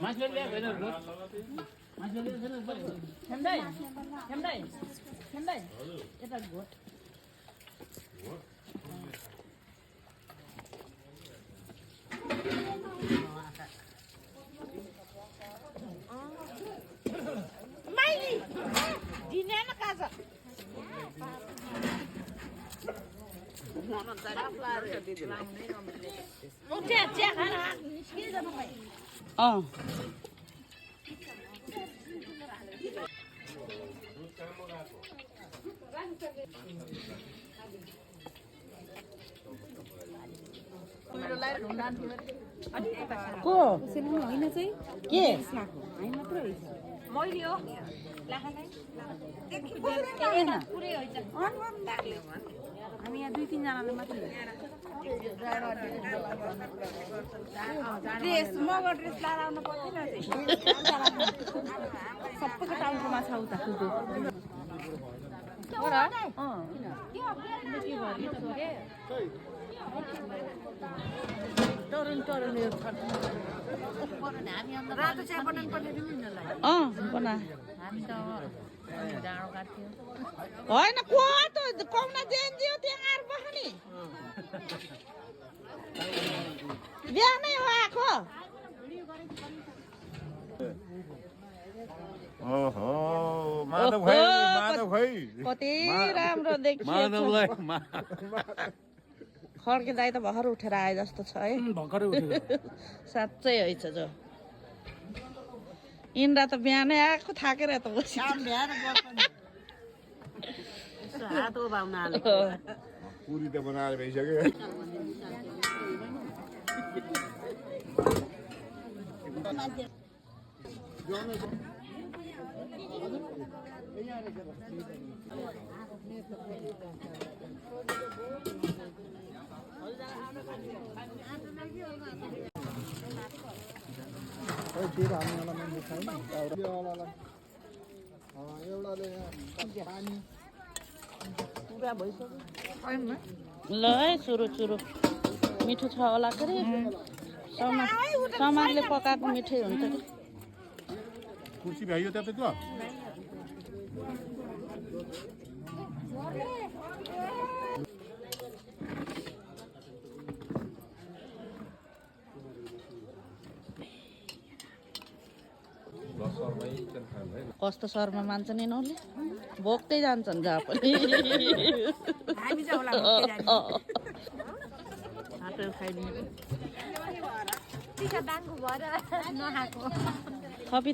मान्छेले ल्याएको होइन खेम्दै खेम्दै खेम्दै यता घोट माइली दिने न काज को होइन चाहिँ के मात्रै मैले हो हामी यहाँ 2-3 जनाले मात्रै ड्रेस मगर ड्रेस लाएर आउनु पर्दैन सबैको टाउको माछा उता कुदो रातो चिया बनाउनु पर्ने बना हामी त डाँडो काट्थ्यो होइन को त कौना जेएनजिओ त्यहाँ आएर बस्ने बिहा नै हो आएको ओहो माधव खै कति राम्रो देखियो खड्किँदा त भर्खर उठेर आए जस्तो छ है भर्खरै उठेको साँच्चै हैछ जो इन्द्रा त बिहानै आएको थाकेर त बस्यो हात उभाउन हाले पुरी त बनाएर भइसक्यो ल है सुरु मिठो छ होला के रे समारले पकाएको मिठै हुन्छ कि कुर्सी भ्याइयो त्यता त कस्तो शर्मा मान्छन् यिनीहरूले भोक्दै जान्छन् जहाँ पनि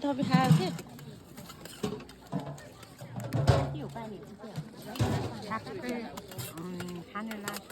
थपी खायो के खाने लास